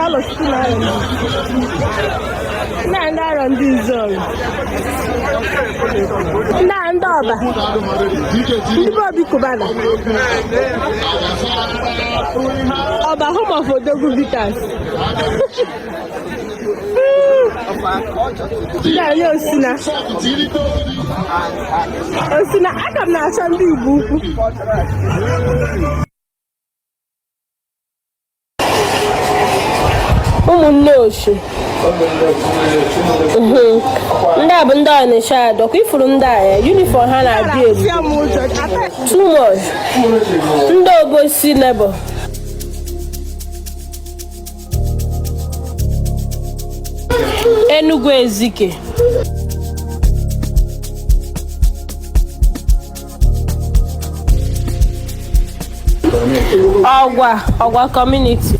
Alọchukwu na Arọ ndị a ndị Arọ ndị Nzọgụ, ndị a ndị Ọba, ndị be Obi Cubana, Ọba, home of Odogwu Bitters. Ndị a nye Osina Osina. Aka m na-achọ ndị Igbo Ukwu. Ụmụnne Oshi, ndị a bụ ndị Ọnịsha. Dọkwa ifuru ndị a ya uniform ha na-adị ebube too much. Ndị Obosi Labour, Enugu Ezike. Ọgwa, Ọgwa Community.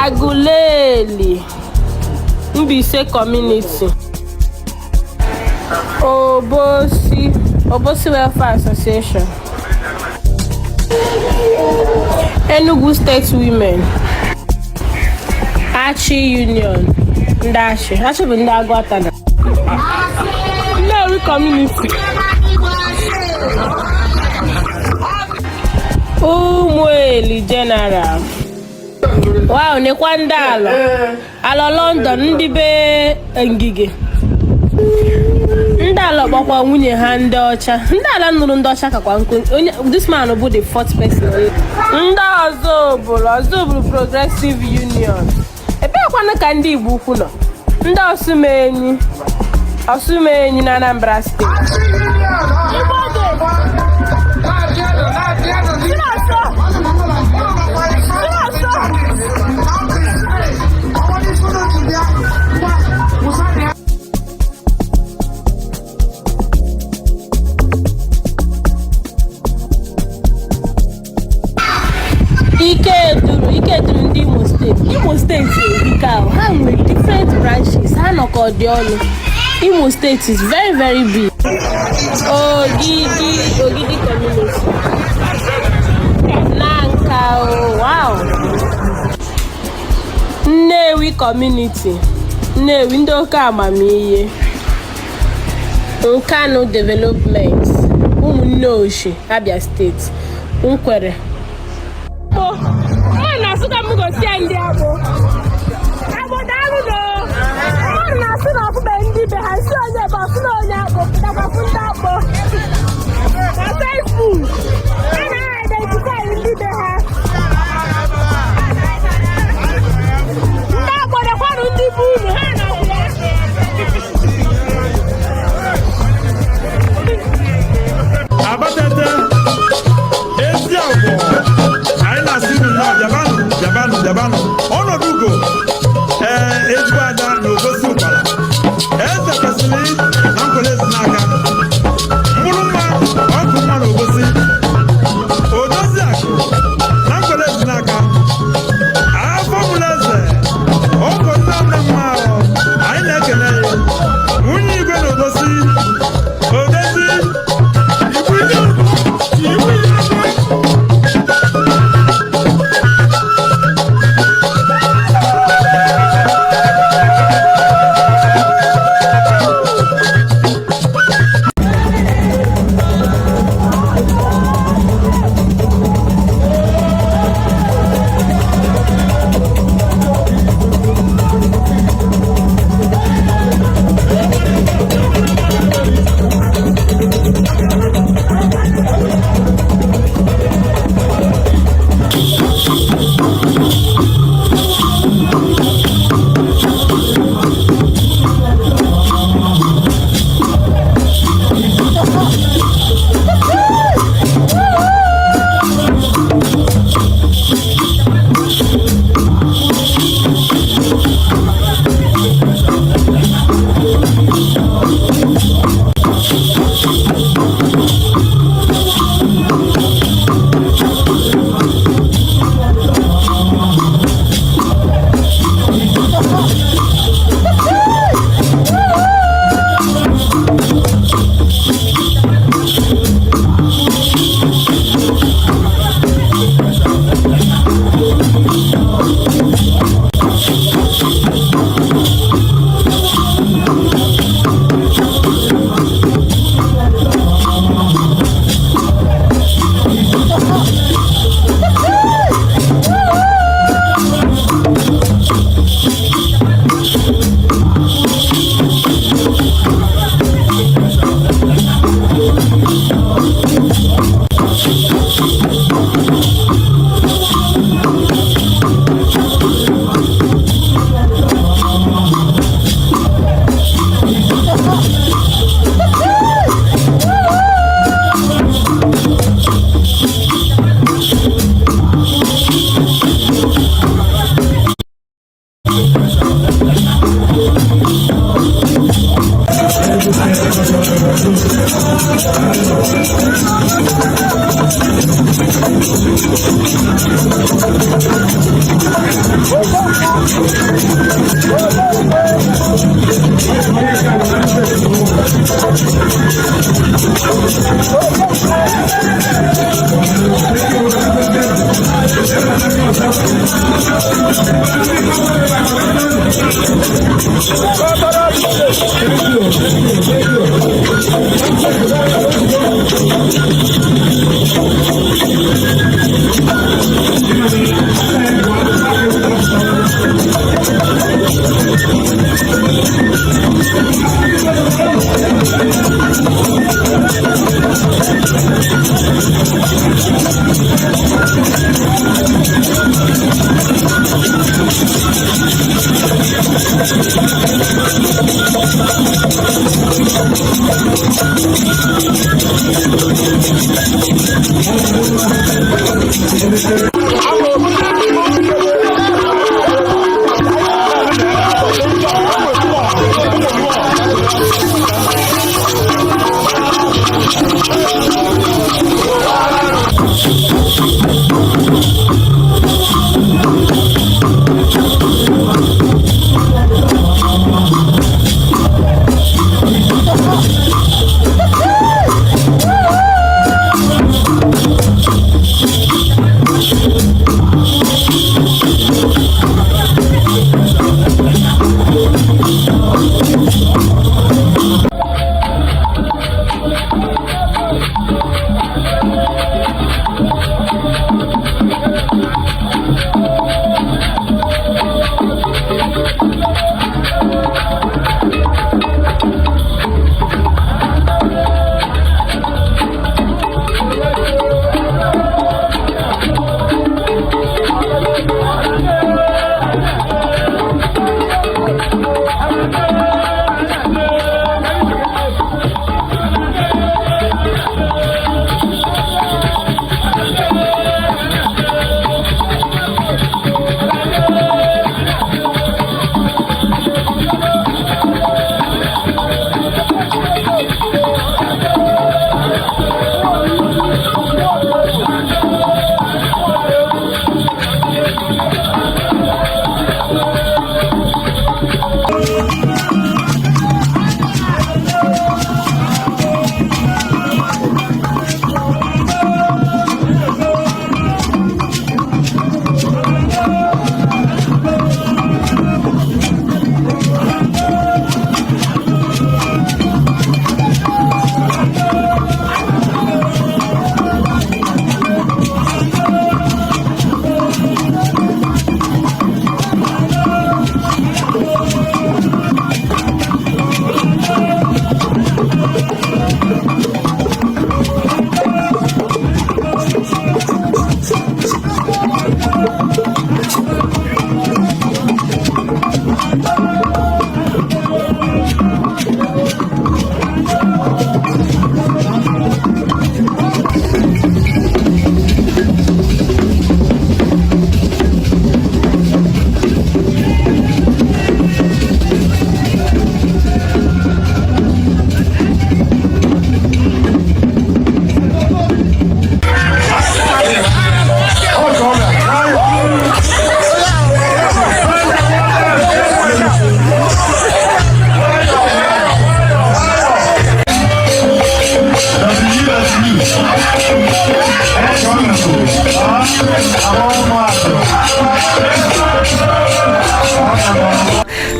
Aguleri, Mbaise Community. Obosi, Obosi Welfare Association. Enugu State Women. Achi Union, ndị Achi. Achi bụ ndị Agụata na Nnewi Community. Ụmụeli General. Wow, nekwa ndị Alọ, Alọ London, ndị be Ngige. Ndị Alọ kpọkwa nwunye ha ndị ọcha. Ndị Alọ nụrụ ndị ọcha kakwa nkụ. Onye this man bụ the fourth person. Ndị Ọzụbụlụ, Ọzụbụlụ Progressive Union. Ebekwanụ ka ndị Igbo Ukwu nọ? Ndị Ọsụmenyi, Ọsụmenyi na Anambra Steeti. Ikeduru, Ikeduru ndị Imo Steeti. Imo Steeti erika ahụ. Ha nwere different branches, ha nọkọ dị ọnụ. Imo State is very very big. Ogidi, Ogidi Community. Nanka, oh, wow. Nnewi Community, Nnewi ndị oke amamihe. Nkanu Development, Ụmụnne Oshi, Abia Steeti. Nkwere ọ na-asụ ka m gosi ya ndị Agbọ. Agbọ, daalụ nọ. Mmadụ na-asụ na ọfụbe ndị be ha si onye ebe ọsụ na onye Agbọ pụtakwafụ. Ndị Agbọ na Facebook a na-identify ndị be ha. Ndị Agbọ, dekwanụ ndị bụ unu ha na-akwụ ya. Abatete ezi agwọ, anyị na-asị unu nnọọ. Bịabanụ, bịabanụ, bịabanụ. Ọnọdụ ugo, ee, ezigbo ada na Obosi Ụkwala, eze kwesịrị na nkwele ezi n'aka mkpụrụ mma ọkụ mma na Obosi, odozi akụ na nkwele ezi n'aka afọ mụrụ eze ọkụ nna nna mma ahụ. Anyị na-ekele ya, nwunye igwe na Obosi, odozi igwe igwe.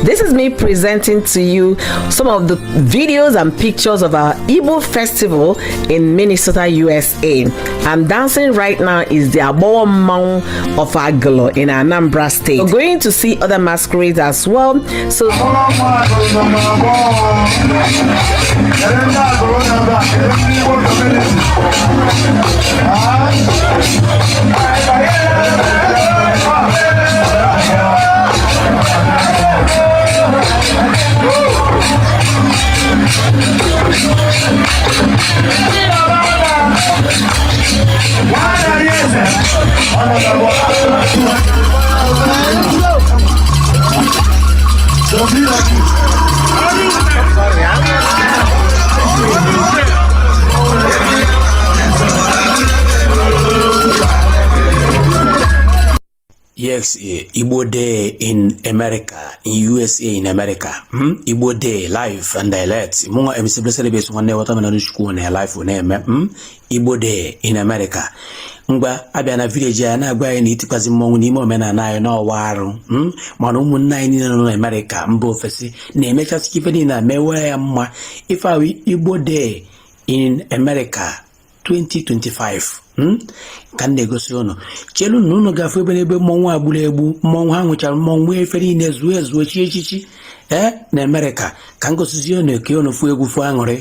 This is me presenting to you some of the videos and pictures of our Igbo festival in Minnesota, USA. I'm dancing right now is the Abowo Mmanwu of Agulu in Anambra State. We're going to see other masquerades as well. So Yes, Igbo Day in America, in USA in America. Igbo Day live and direct. Mụnwa MC Blessed Base nwanne watermelon chukwu na live na-eme. Igbo Day in America. Ngwa abịa na village anyị na-agwa anyị na itikwazi mmọnwụ n'ime omenala anyị n'ọwa arụ. Mana ụmụnne anyị niile nọ n'Amerika mba ofesi na-emechasị ife niile a mewe ya mma. Ife ahụ Igbo Day in America 2025, Ka m na-egosi ụnụ, chelu na ụnụ gafe ebe n'ebe mmọnwụ a gburu egbu mmọnwụ ha nwechara mmọnwụ nwee efe niile zuo ezuo chi echichi ee na Amerịka ka m gosizie ụnụ ka ụnụ fụ egwu fụ aṅụrị.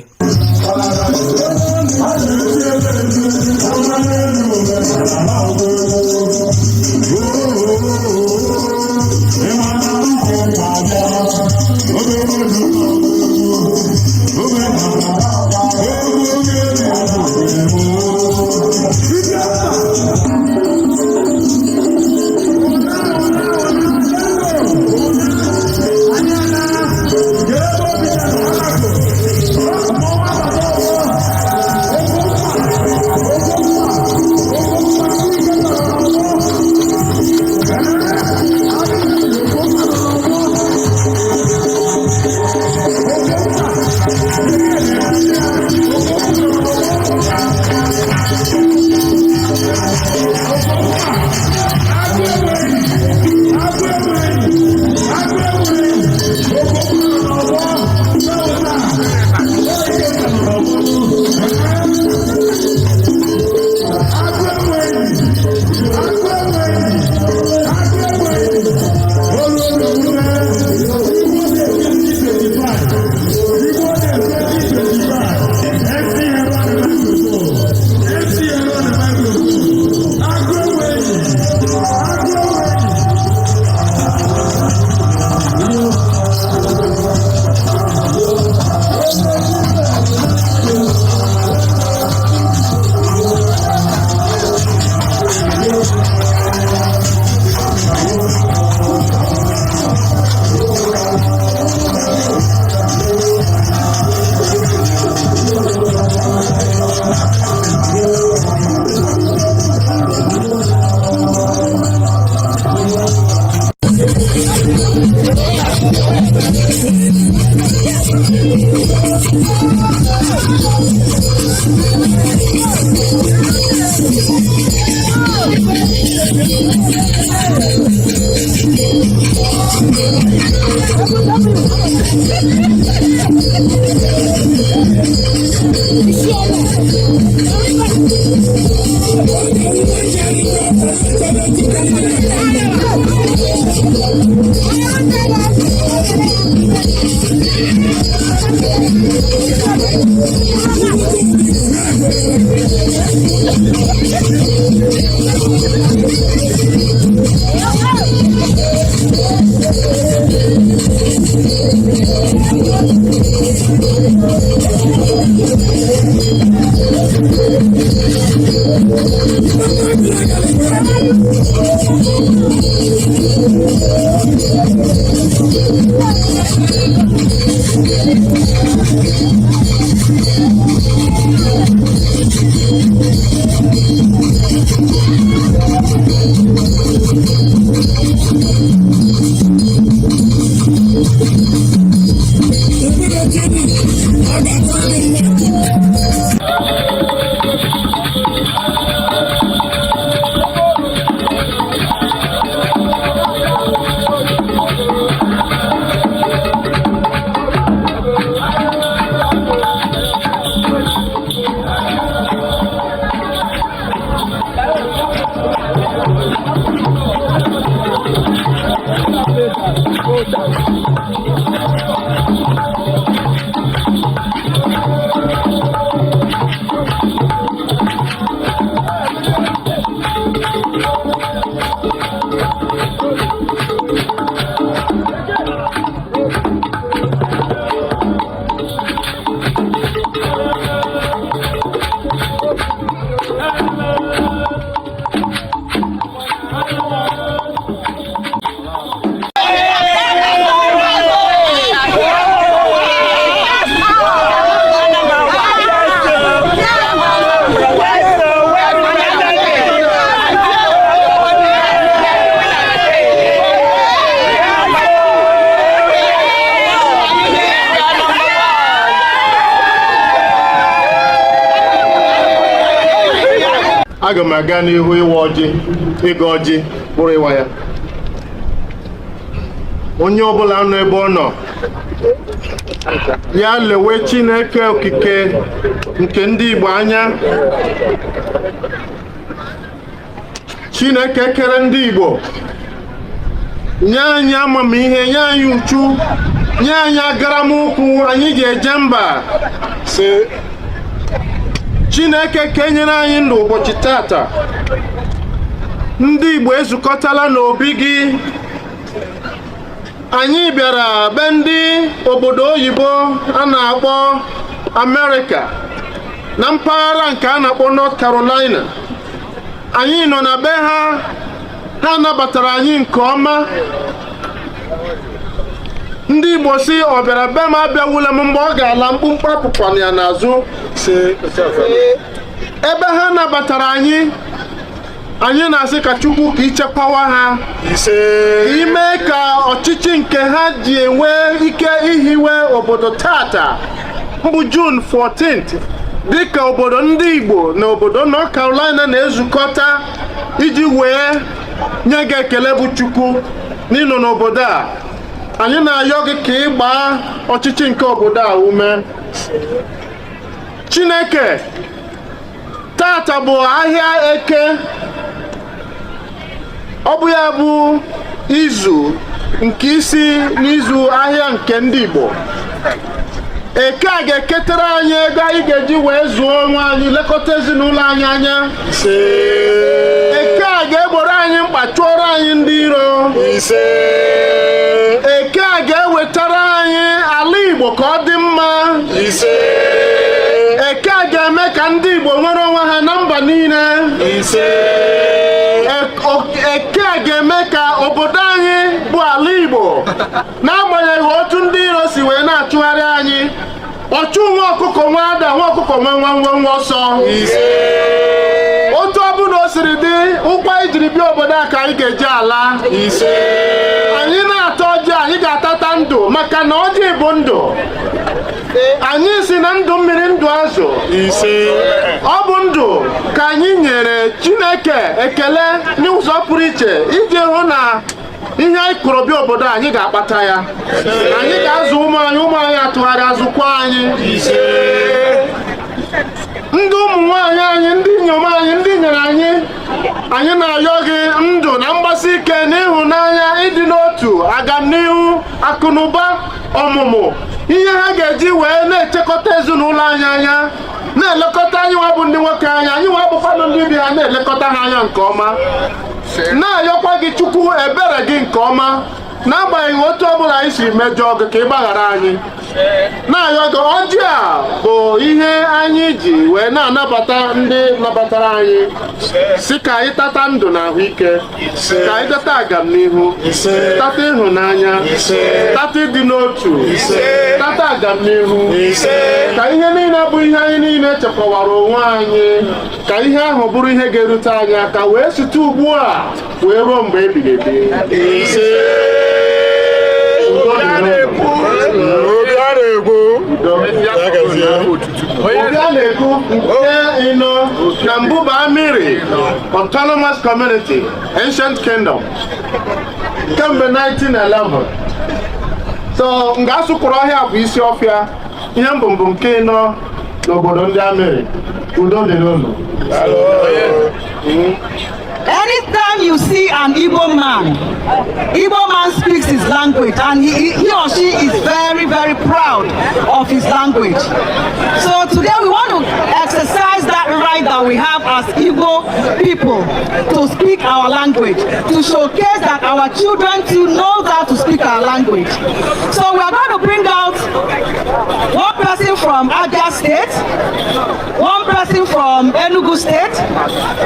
Aga m aga n'ihu ịwa ọjị, ịga ọjị bụrụ ịwa ya. Onye ọbụla nọ ebe ọ nọ ya lewe Chineke okike nke ndị Igbo anya. Chineke kere ndị Igbo, nye anyị amamihe, nye anyị uchu, nye anyị agaramụkwụ anyị ga-eje mba. Si Chineke kenyere anyị ndụ ụbọchị tata, ndị Igbo ezukọtala n'obi gị. Anyị bịara be ndị obodo oyibo a na-akpọ Amerịka, na mpaghara nke a na-akpọ North Carolina. Anyị nọ na be ha, ha nabatara anyị nke ọma. Ndị Igbo si ọ bịara be m abịawula m, mgbe ọ ga-ala mkpumkpu apụkwana ya n'azụ. Ebe ha nabatara anyị, anyị na-asị ka Chukwu ka ichekwawa ha, ime ka ọchịchị nke ha ji enwe ike ihiwe obodo tata mbụ June 14th, dịka obodo ndị Igbo na obodo North Carolina na-ezukọta iji wee nye gị ekele bụ Chukwu n'ịnọ n'obodo a. Anyị na-ayọ gị ka ị gbaa ọchịchị nke obodo a ume. Chineke, tata bụ ahịa Eke, ọ bụ ya bụ izu nke isi n'izu ahịa nke ndị Igbo. Eke a ga-eketara anyị ego anyị ga-eji wee zụọ onwe anyị, lekọta ezinụlọ anyị anya. Eke a ga-egboro anyị mkpa, chụọrọ anyị ndị iro. Eke a ga-ewetara anyị ala Igbo ka ọ dị mma. Eke a ga-eme ka ndị Igbo nwere onwe ha na mba niile. Eke a ga-eme ka obodo anyị bụ ala Igbo, n'agbanyeghị otu ndị iro si wee na-achụgharị anyị, ọchụ nwa ọkụkọ nwa ada, nwa ọkụkọ nwe nwa nwe nwa ọsọ. Otu ọbụla o siri dị, ụkwụ anyị jiri bịa obodo a ka anyị ga-eji ala. Anyị na-ata ọjị, anyị ga-atata ndụ, maka na ọjị bụ ndụ. Anyị si na ndụ mmiri, ndụ azụ, ọ bụ ndụ ka anyị nyere Chineke ekele n'ụzọ pụrụ iche iji hụ na ihe anyị kụrụ bịa obodo a, anyị ga-akpata ya, anyị ga-azụ ụmụ anyị, ụmụ anyị atụgharị azụkwa anyị. Ndị ụmụ nwaanyị anyị, ndị inyom anyị, ndị nyere anyị, anyị na-ayọ gị ndụ na mgbasi ike na ịhụnanya, ịdị n'otu, agamnihu, akụnụba, ọmụmụ ihe ha ga-eji wee na-echekọta ezinụlọ anyị anya, na-elekọta anyị nwa bụ ndị nwoke anya, anyị nwa bụkwanụ ndị bi ha, na-elekọta ha anya nke ọma. Na-ayọkwa gị, Chukwu, ebere gị nke ọma, n'agbanyeghị otu ọbụla anyị siri mejọọ gị, ka ị gbaghara anyị. Na-ayọ gị, ọjị a bụ ihe anyị ji wee na-anabata ndị nabatara anyị, si ka anyị tata ndụ na ahụike, ka anyị tata agamnihu, tata ịhụnanya, tata ịdị n'otu, tata agamnihu, ka ihe niile bụ ihe anyị niile chekwawara onwe anyị, ka ihe ahụ bụrụ ihe ga-erute anyị aka wee site ugbu a wee ruo mgbe ebighị ebi. Udo dịrị unu. Obi a na-ekwu. Obi a na-ekwu nke ịnọ na Mbuba Amiri Autonomous Community, Ancient Kingdom, kemgbe 1911. So nga asụkwuru ọhịa bụ isi ọfịa ihe mbụ mbụ nke ịnọ n'obodo ndị Amiri. Udo dịrị unu. Anytime you see an Igbo man, Igbo man speaks his language and he or she is very, very proud of his language. So today we want to exercise that right that we have as Igbo people to speak our language, to showcase that our children too know how to speak our language. So we are going to bring out one person from Abia State, one person from Enugu State,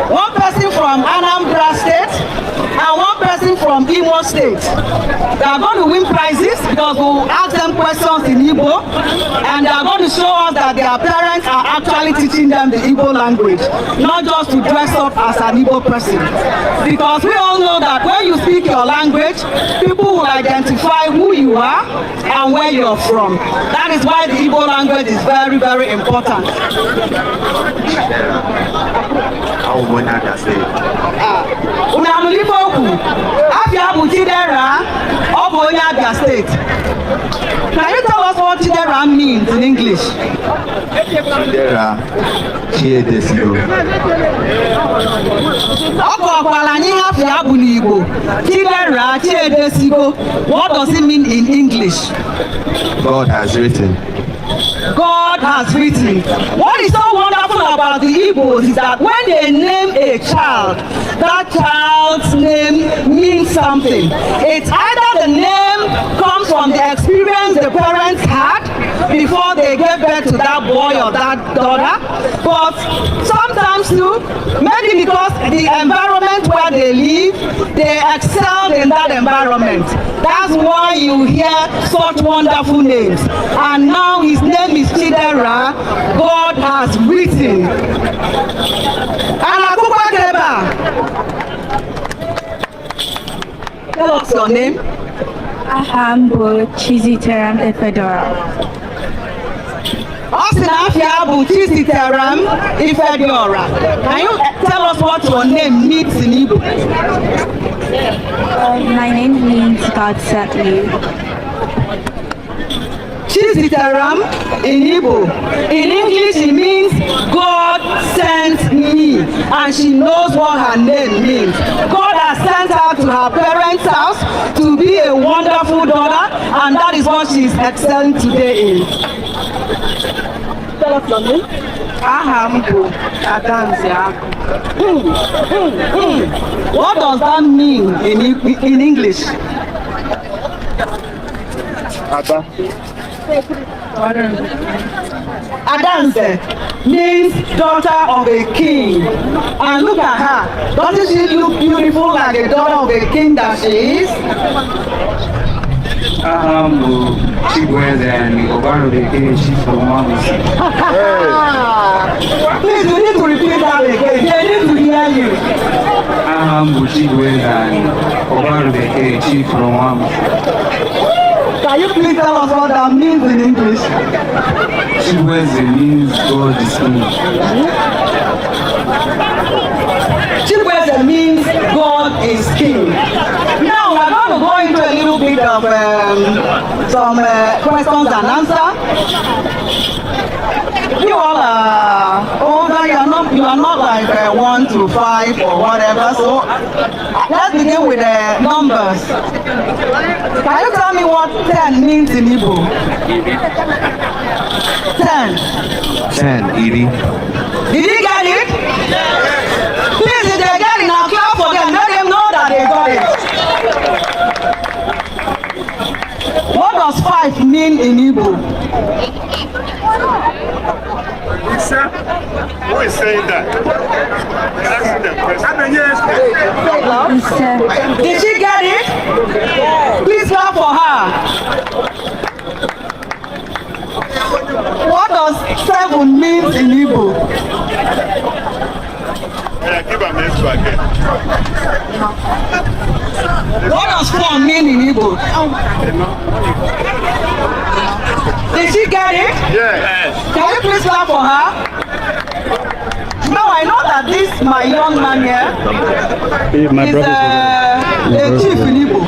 one person from Anambra State, and one person from Imo State. They are going to win prizes because we will ask them questions in Igbo, and they are going to show us that their parents are actually teaching them the Igbo language, not just to dress up as an Igbo person. Because we all know that when you speak your language, people will identify who you are and where you're from. That is why the Igbo language is very, very important. Awụ m onye Abia Steeti. Unu anụrụ ife okwu? Afa ya bụ Chidera, ọ bụ onye Abia Steeti. Can you tell us what Chidera means in English? Chidera, Chi edesigo. Ọ kọwakwara anyị ihe afa ya bụ n'Igbo. Chidera, Chi edesigo. What does it mean in English? God has written. God has written. What is so wonderful about the Igbos is that when they name a child, that child's name means something. It's either the name comes from the experience the parents had before they gave birth to that boy or that daughter, but sometimes too, maybe because the environment where they live, they excelled in that environment. That's why you hear such wonderful names. And now his name is Chidera. God has written. And Akukwa Keba. Tell us your name. Aha m bụ Chiziteram Ifedora. Ọ sị na afa ya bụ Chiziteram Ifediora. Can you tell us what your name means in Igbo? My name means God sent me. Chiziteram in Igbo. In English, it means God sent me. And she knows what her name means. God has sent her to her parents' house to be a wonderful daughter, and that is what she is excelling today in. Tell us your name. Aha m bụ Adanze Agụ. What does that mean in English? Ada. Adanze means daughter of a king. And look at her. Doesn't she look beautiful like a daughter of a king that she is? Aha m bụ Chibueze Ọgbarụ Bekee Chifu Nwabuisi. Please, you need to repeat that again. They need to hear you. Aha m bụ Chibueze Ọgbarụ Bekee Chifu Nwabuisi. Can you please tell us what that means in English? Chibueze means God is king. Chibueze means God is king. Now we're going to go into a little bit of some questions and answer. You all are older, you are not like 1 to 5 or whatever. So let's begin with the numbers. Can you tell me what 10 means in Igbo? 10. 10, iri. Did you get it? Please, if they get it, now clap for them. Let them know that they got it. What does 5 mean in Igbo? Who is saying that? Ask them question. Ise. Did she get it? Please clap for her. What does 7 mean in Igbo? Yeah, give am extra again. What does 4 mean in Igbo? Did she get it? Yes. Can you please clap for her? Now I know that this my young man here My is a chief in Igbo.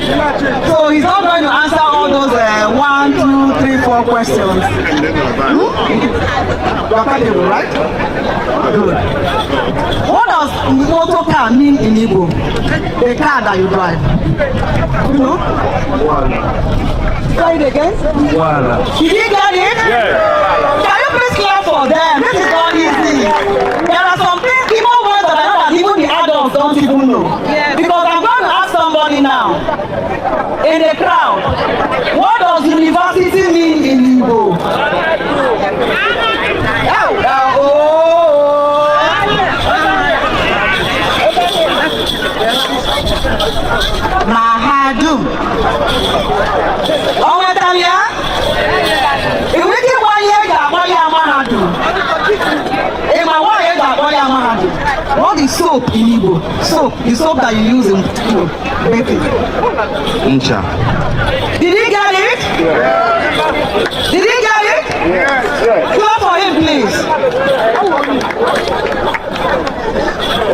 So he's not going to answer all those one, two, three, four questions. You are capable, right? Good. What does motor car mean in Igbo? The car that you drive. You know? Say it again. Ụgbọala. Did you get it? Yes. Can you please clap for them? This is not easy. There are some things, Igbo words that I know that even the adults don't even know. Because I'm going to ask somebody now in the crowd, what does university mean in Igbo? Oh. Mahadum. O nwetara ya? Ị nwere ike ịgwa ihe eji akpọ ya mahadum? Ị ma nwaanyị eji akpọ ya mahadum? What What is soap in Igbo? Soap, the soap that you use in bathing. Ncha. Did he get it? Did he get it? Yes. Clap for him, please.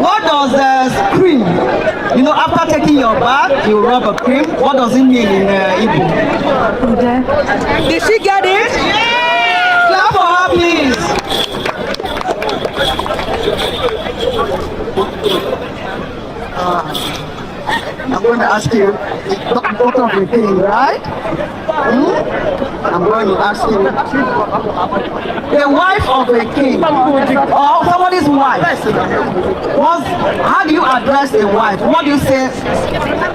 What does the cream? After taking your bath, you rub a cream. What does it mean in Igbo? Ude. Did she get it? Clap for her, please. I'm going to ask you the daughter of the king, right? Hmm? I'm going to ask you the wife of a king or somebody's wife. How do you address a wife? What do you say?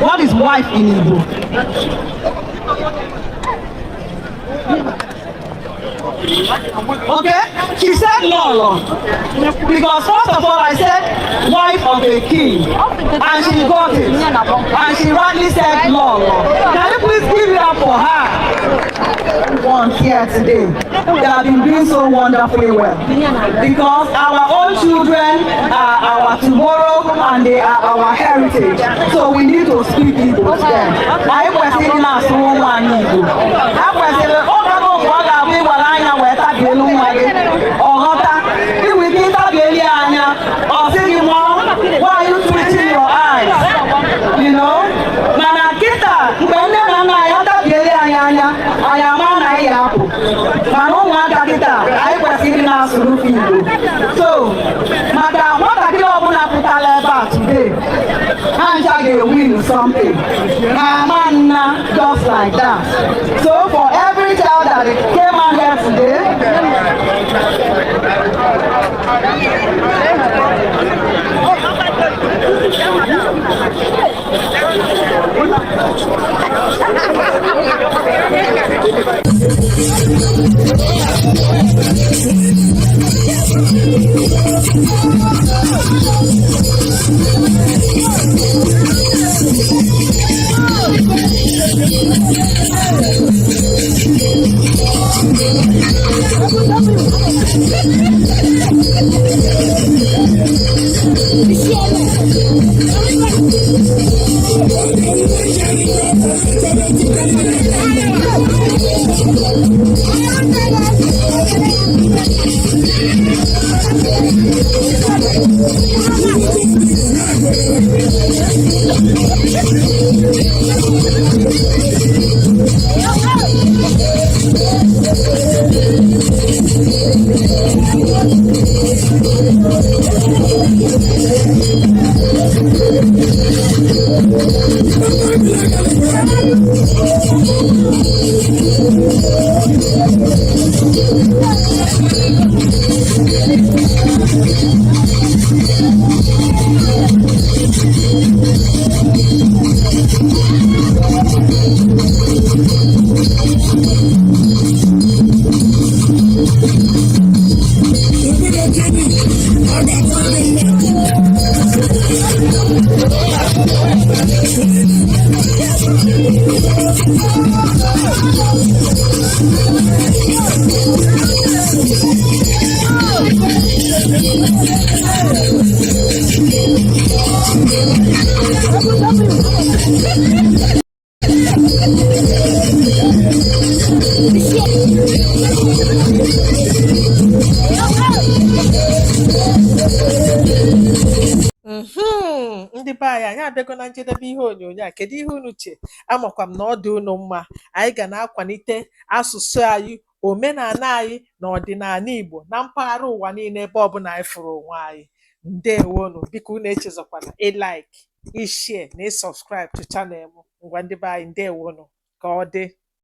What is wife in Igbo? Okay, she said Lolo, because first of all I said wife of a king, and she got it, and she rightly said Lolo. Can you please give it up for her? Ones here today that have been doing so wonderfully well, because our own children are our tomorrow and they are our heritage, so we need to speak Igbo to them. Anyị kwesịrị ịdị na-asụ ụmụ anyị Igbo. Ha kwesịrị oge mgbe ọ ga-abụ ịwere anya wee tabi elu nwa gị ọ ghọta inwe ike ịtabi elu ya anya ọ sị gị, "Mom, why are you twitching your eyes?" Mana kịta mgbe nne na nna anyị tabielu anyị anya anyị ama na anyị apụ mana ụmụaka kịta anyị kwesịrị ịdị na-asụrụ Igbo. So maka nwatakịrị ọbụla pụtara ebe a today, ha ncha ga-ewin something, ha ama nna just like that. So for every child that came out here today, Ndị be anyị, anyị abịago na njedebe ihe onyonyo a. Kedu ihe unu che? Amakwa m na ọ dị unu mma. Anyị ga na-akwalite asụsụ anyị, omenala anyị na ọdịnala Igbo na mpaghara ụwa niile ebe ọbụla anyị fụrụ onwe anyị. Ndewonu. Biko unu echezọkwana ị like, ị share na ị subscribe to channel m. Ngwa, ndị be anyị, ndewonu. Ka ọ dị.